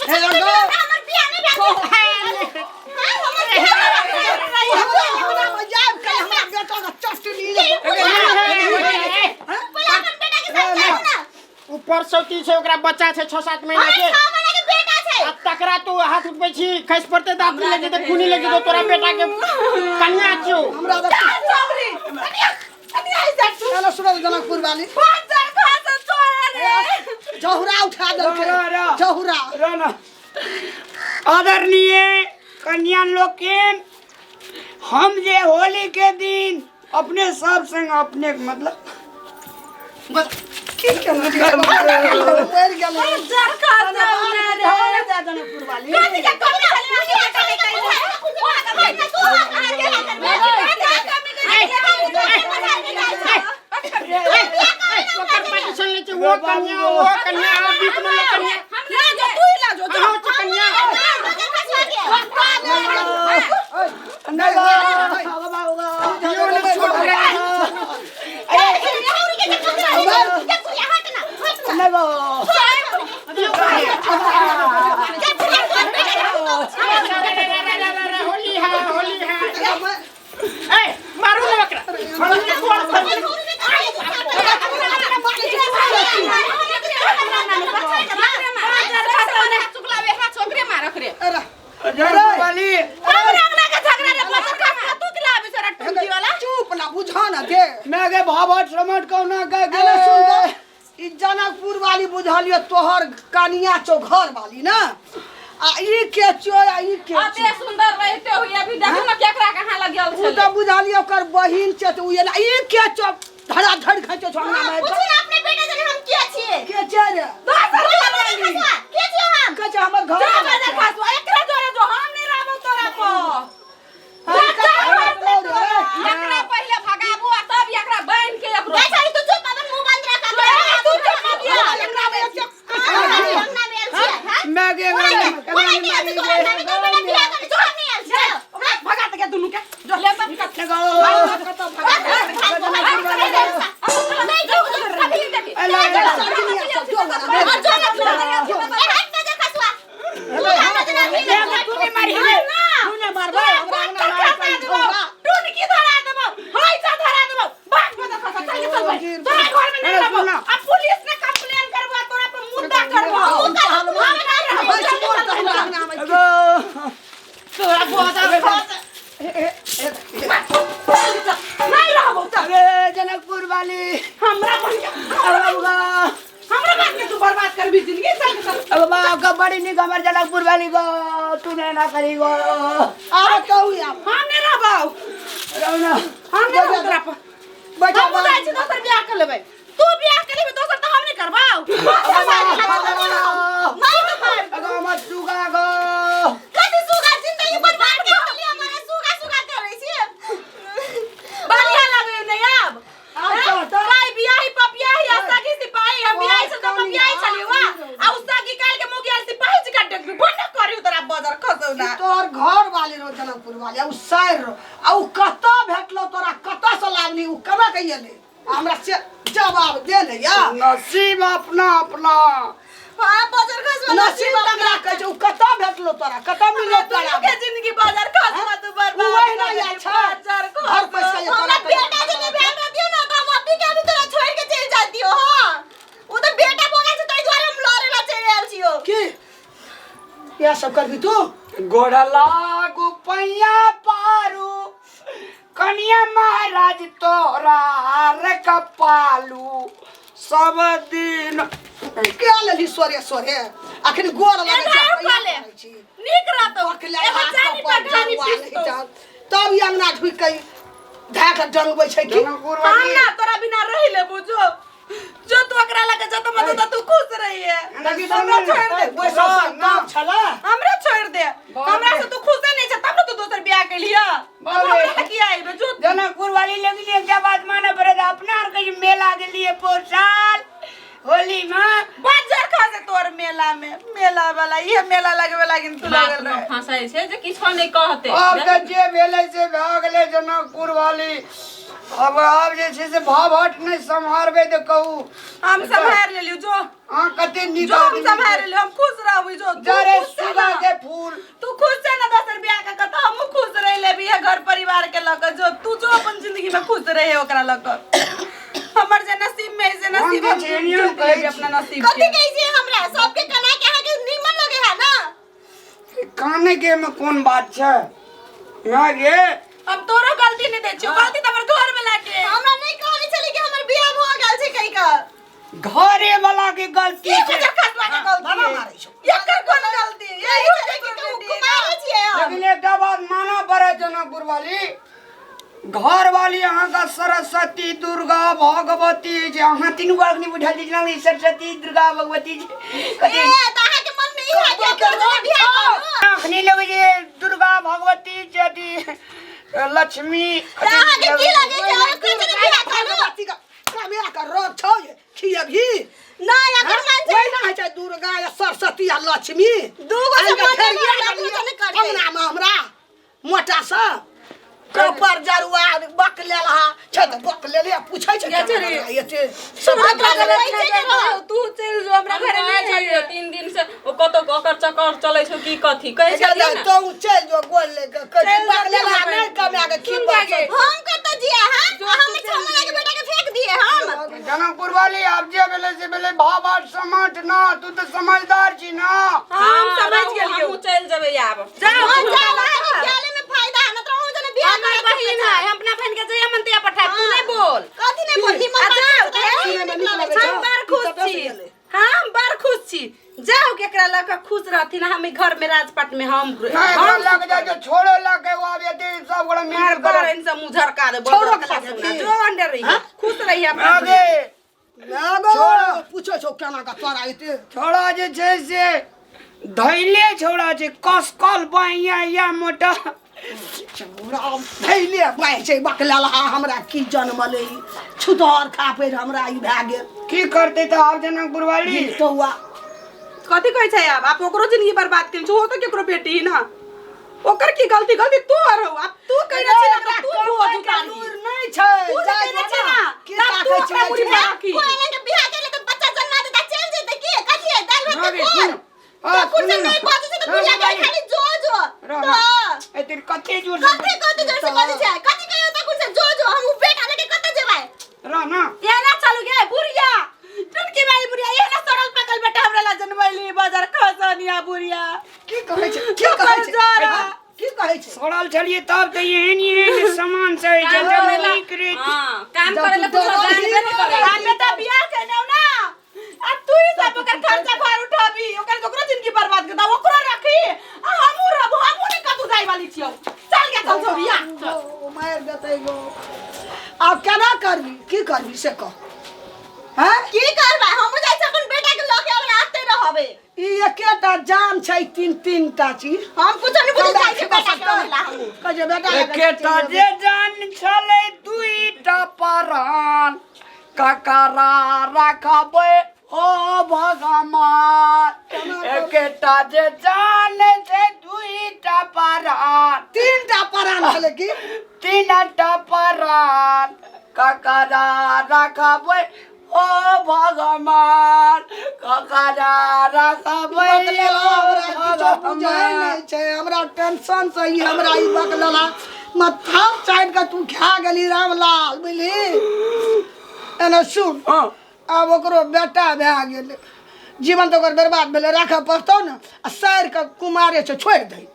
हे गो। हमर बियाह नहि भेल छै। हां, हमर बियाह नहि भेल छै। हमरा अंगना में जायब के हमरा बेटा के चटनी पहिले अपन बेटा के साथ जाउ ना। ऊपर सौती छै ओकरा बच्चा छै 6-7 महीना अरे के 6 महीना के बेटा छै। आ तकरा तू हाथ उठबै छी खसि पड़तै दाँत लागि जेतै खूनी लागि जेतै तोरा बेटा के कन्या छियौ। हमरा तऽ चौरी कनिया कनिया ऐसा चलो सुनल जनकपुर वाली बाजार खा से चोरा रे जहुरा उठा देलकै रह, रह। जहुरा रह ना। आदरणीय कन्या लोकनि हम जे होली के दिन अपने सब संग अपने के मतलब की केलकै मरि गेलै बाजार खा से उना रे जनकपुर वाली कथी के कमी ओकर पार्टीशन लै छै वो कन्या वो कन्या आ बीच में ले कन्या अहाँ छै कन्या। नहीं बाबा बाबा यो ने छोड़ रे। नहीं बाबा होली है होली है ए मारू ने ओकरा जनकपुर वाली चुप ना बुझा ना दे मैं के भावट समट कौना के एने सुन दे ई जनकपुर वाली बुझलियो तोहर कनिया चौ घर वाली ना आ ई के चो आ ई के चो सुंदर रहते हुए अभी देखो ना केकरा कहाँ लग गेल उ तऽ बुझलियो ओकर बहिन छै तऽ उ एना ई के चो धड़ा धड़ खैचो छौ अंगना में के छै रे के छै हमर घर जा बाजार खासु एकरा जोरे जो हम नहीं रहबो तोरा पर हम कहाँ रहबो रे? एकरा पहिले भगाबो आ तब एकरा बांध के एकरो मैं के ओकरा भगा दे के दुनू के जो ले तू नहीं मारी तू ने मारबै हमरा अंगना में आबि कऽ झौरा। पुलिस ने कंप्लेन करबो तोरा पर मुद्दा करबो भाई सुमोर तऽ हमरा अंगना में तोरा गोदर खस नहीं रहबो त अरे जनकपुर वाली हमरा बन के अब हमरा बात के तू बर्बाद करबी जिंदगी चल चल अब बाबा बड़ी निक हमर जनकपुर वाली गो तू नहीं ना करी गो आब कहू आब हम नहीं रहबो रौना हम नहीं रहबो तोरा पर बैठा हम जाइ छी दोसर बियाह कर लेबै तू बियाह कर लेबे दोसर तऽ हम नहीं करबौ अगो मत सुगा गो बढ़िया लगे नहीं आब आब कह तऽ। काई बियाही पपियाही आ सगी सिपाही हम बियाही छल तऽ पपियाही छलियै वा आ उ सगी काल के मुगियाल सिपाही जी काट देखबी बन करी तोरा बजर खसौना तोहर घर वाली रो जनकपुर वाली आ उ साइर रो आ उ कतऽ भेटलो तोरा कतऽ से लाबली उ केना के एलै आ हमरा से जवाब दे ने या नसीब अपना अपना हां बजर खसवा नसीब तगड़ा कहै छै उ कतऽ भेटलो तोरा कतऽ मिललो तोरा के जिंदगी बजर खसवा तू बर्बाद उ वही ना आयल छै बजर घर पैसा ये तोरा बेटा जे नहीं भेल रहतियो ना तो हम अभी के अभी तोरा छोड़ के चल जातियो हां उ तो बेटा बोला छै तै दुआरे हम लड़े ला चल आयल छियो की इएह सब करबी तू गोड़ लागू पैया पारू कन्या महाराज तोरा रे कपालू सब दिन के लेली सोरे सोरे अखन गोर लगै छै एना पैया कऽ ले। पड़ै छी। नीक रहतौ पकले एगो हाथ चानी पर पर चानी जरुआ पीसतौ नहि जान। तब ई अंगना ढुकि के धए के डंगबै छै की जनकपुर हम वाली ना तोरा बिना रहि लेबू जो जो तू ओकरा लगे जो तो मत तू खुश रहिए लेकिन हमरा छोड़ दे ओहि सब काम छलै हमरा छोड़ दे हमरा से तू खुश नहीं छ तब ना तू दोसर बियाह के लिया बाप रे। हमरा किया आइबे जो जनकपुर वाली लेकिन एकटा बात माने पड़े अपना आर के जे मेला गेलिए पोर साल होली में बाजार खा से तोर मेला में मेला वाला ये मेला लगबे लागिन तू बात लागल में रहे फंसाई छै जे किछो नहि कहते आब तऽ जे भेलै से भए गेलै जनकपुर वाली अब आब जे छै से भाव हट नहि सम्हारबै तऽ कहू। हम सम्हार लेलियो जो। अहाँ कते नीक जो हम आदमी सम्हार छी। लेलियो, हम खुश रहबै जो। तू जरे खुश छे सुगा ना? के फूल। तू खुश छे ना दोसर बियाह के त हमहूँ खुश रह लेबी है घर परिवार के लऽ के। जो तू जो अपन जिंदगी में खुश रहे ओकरा लऽ के। हमर जे नसीब में है से हम नसीब जे हम छै एनियन जोत कहै लेबी छी। अपना नसीब कथी के। कहै छियै हमरा सबके कना के अहाँके नीमन लगे है ना? काने के में कोन बात छै ना गे? हम तोरो गलती नहीं दै छियौ, गलती त हमर घर वाला के। हमरा नहीं कहने छलै कि हमर बियाह भऽ गेल छै कहि कऽ। घरे वाला के गलती की छै। वजह खसवा के गलती बाबा है? मारै छौ। एकर कोन गलती? यही छलै कि कुमारे छियै हम। लेकिन एकटा बात मानऽ पड़त जनकपुर वाली, घर वाली अहाँके सरस्वती दुर्गा भगवती छै। अहाँ तीनू गोरा नहि बुझल छै जेना सरस्वती दुर्गा भगवती छै। कथी ए तऽ अहाँके मन में ई है कि हम दोसर बियाह करू? अखनी लगै छै दुर्गा भगवती छै अथी लक्ष्मी। तऽ अहाँके की लगै छै और कोन जने बियाह करू? भगवती का कमे का रोग छौ जे खियबही? नहि, अगर मन छै ओहिना होइ छै दुर्गा या सरस्वती या लक्ष्मी। दूगो आनि से कऽ मन फेर नहि इएह हमरा गेलियै कुछो नहि करतै। अंगनामे हमरा मोटा सँ कपर जरुआ बक लेलहा छै तऽ बक लेले आ पूछै छै या केना चोरी। हमरा एते सब हमरा गलत छै छै जे रहो। तू चलि जो, हमरा घरे हम नहीं कहै छलियौ छलियौ। 3 दिन से ओ कतौ ओकर चक्कर चलै छौ की कथी कहै छलियै ने? तो चलि जो गोल ले के कहै छै चलि बक जो, लेलहा चलि नहि कमा के की सुन बक गे। हम कतऽ जिया हैं? हमर 6 महीना के बेटा के फेंक दिए हम? जनकपुर वाली आब जे भेलै से भेलै, भाव भाट समझ ना, तू तऽ समझदार छी ना। हम समझ रहू, गेलियौ। हमहूँ चलि जेबै आब। जाओ हाँ, तू जाओ, हमरा अहाँके लग। गेले में फायदा है ना तो अहूँ जने बियाह हमर करब। बहिन है, हम अपना बहन के जइया मन तैया पठाएब, तू नहीं बोल। कथी नहीं बोल? निमन आ बात जाओ, छै, ए, सुनै में नीक लगै छै। हम बड़ खुश ई कतऽ से छी। गेलै? हाँ, हम बड़ खुश छी। जाओ केकरा लऽ कऽ खुश रहथिन, हम ई घर में राजपाट में हम नहि एकरा लग जाइ छै छोड़ो लग के आब एते सब गोरा मिल मार कर बार इन सब मुँह झरका दे। छोड़ो बोल खा जेबही। जो अंडर रही खुश रही अपना। आगे लगो छोड़ो। पूछै छौ केना के तोरा एते छोड़ा जे छै से धैले छोड़ा छै कसकल बाइया या मोटा। छौड़ा धैले बाँहि छै बक लेलहा हमरा की जनमलै ई? छुतहर खा पड़ि हमरा ई भए गेल। की करतै तऽ आब जनकपुर वाली? तौआ कथी कहै छै आब? आप ओकरो जिंदगी बर्बाद केने छौ, ओ तऽ केकरो बेटी ही ना, ओकर की गलती? गलती तोहर हौ। आब तू कहने छी ना तऽ तू बोझ उतारही। लूर नहि छै। तू जे जाइ कहने छी ना, ना, की तब ताकै तू ओकरा छी? मुड़ी पर राखी। कोई एना के बियाह कर ले तऽ बच्चा जन्मा देता चलि जेतै की? कथी है दालि भात ना के गे, बोर? सुन। हाँ, तो कुछ सुनू ना। नहीं बाजै छै तऽ बुढ़िया के खाली जो जो। रह, तऽ रह। एते कते जोर से कथी कथी जोर से बाजै छै? कथी कहियो तऽ कुछ जो जो, हम उ बेटा लेके कतऽ जेबै? रह ना। एना चलू गे बुढ़िया, टुनकी वाली बुढ़िया, एना सड़ल पकल बेटा हमरा ला जनमैली बाजार खसनिया बुढ़िया। की कहै छै? की कहै छै? जरा। की कहै छै? सड़ल छलियै तब तऽ एहन एहन सामान से छै काम जब करै ला नीक रे। हाँ, काम जब करै ला तू कुछो डरल जानबे नहि करै। आ बेटा बियाह केने ना आ तू ही सब ओकर खर्चा भार उठाबी, ओकर ओकरो जिंदगी बर्बाद कर दा, ओकरो रखी आ हमहूँ रहबो, हमहूँ नहीं कतू जाय वाली छियौ। चल गे चल छोड़िया। ओ मारि देतै गो। आब केना करबी, की करबी से कह। हैं? की करबै? हमहूँ जाइ छी अपन बेटा के लऽ के आबै, आते रहबै। ई एकेटा जान छै, तीन तीन टा चीज। हम कुछो नहि बुझै जाइ छी बेटा के आबै ला हमहूँ। कहै छै बेटा लए कऽ एकेटा जे जान छलै दुईटा परान ककरा रखबै ओ भगवान। एकेटा जे जान छै दुईटा परान। तीनटा परान छलै की? तीनटा परान ककरा रखबै ओ भगवान, ककरा रखबै बकलेला ओ हमरा किछो बुझै भगवान। नहि छै। हमरा टेंशन से ई हमरा ई बकलेला माथा चाटि कऽ तू खा गेली रामलाल, बुझली? एना सुन। हाँ। आब ओकरो बेटा भए गेलै, जीवन तऽ ओकर बर्बाद भेलै, राखऽ पड़तौ ने। आ सारि कऽ कुमारे छै, छोड़ि दही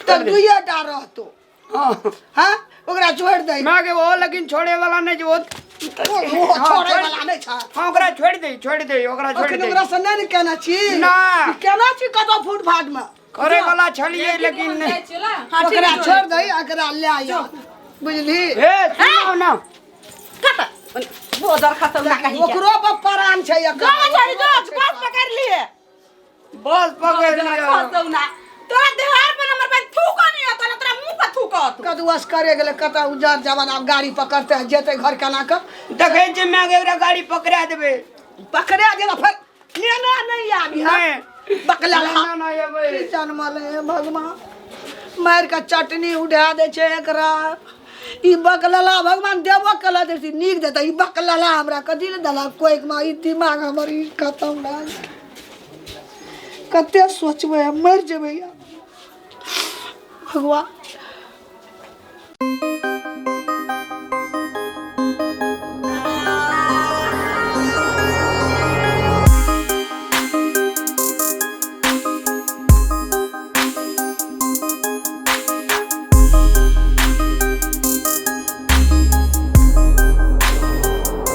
तऽ दुइए टा रहतौ। हाँ। हाँ, ओकरा छोड़ि दही। माँ के वो लेकिन छोड़े वाला नहीं जो वो ओ हाँ, छोड़े छोड़- वाला नहि छै। हाँ, ओकरा छोड़ दे, छोड़ दे ओकरा, छोड़ अखन दे। ओकरा से नहि ने केना छी। ना। ई केना छी कतौ फूट फाट मे करे वाला छलिए लेकिन हम नहीं। जाइ छियौ ला। हाँ, ठीक ओकरा है, छोड़ दही, एकरा ले आइयो, बुझली? ए सुनो ना। कत बोझर खतम ना कहीं के। ओकरो पर परान छै एकर। जो छोड़ी जो बस पकड़ लिए। बस पकड़ लिया। खसौ ना तोरा देहार पर नंबर पर थूको नहीं होतो ना तोरा मुंह पर थूको तू। कदुअस करे गेलै कतऽ उजर जवान। आब गाड़ी पकड़ते हैं, जेतै घर केना कऽ? देखै छी माय के, एकरा गाड़ी पकड़ा देबै। पकड़ा गेल फेर लेना नहीं आबी। हाँ? नहि। बकला। लेना नहि अबै। की जनमल हे भगवान, मारि कऽ चटनी उड़ा दै छै एकरा। ई बकलला भगवान देबो कला देती नीक देता ई बकलला हमरा कथी ने देला कोइक मा ई दिमाग हमर ई खतम भए गेल। कते सोचबै हम मरि जेबै यार भगवान।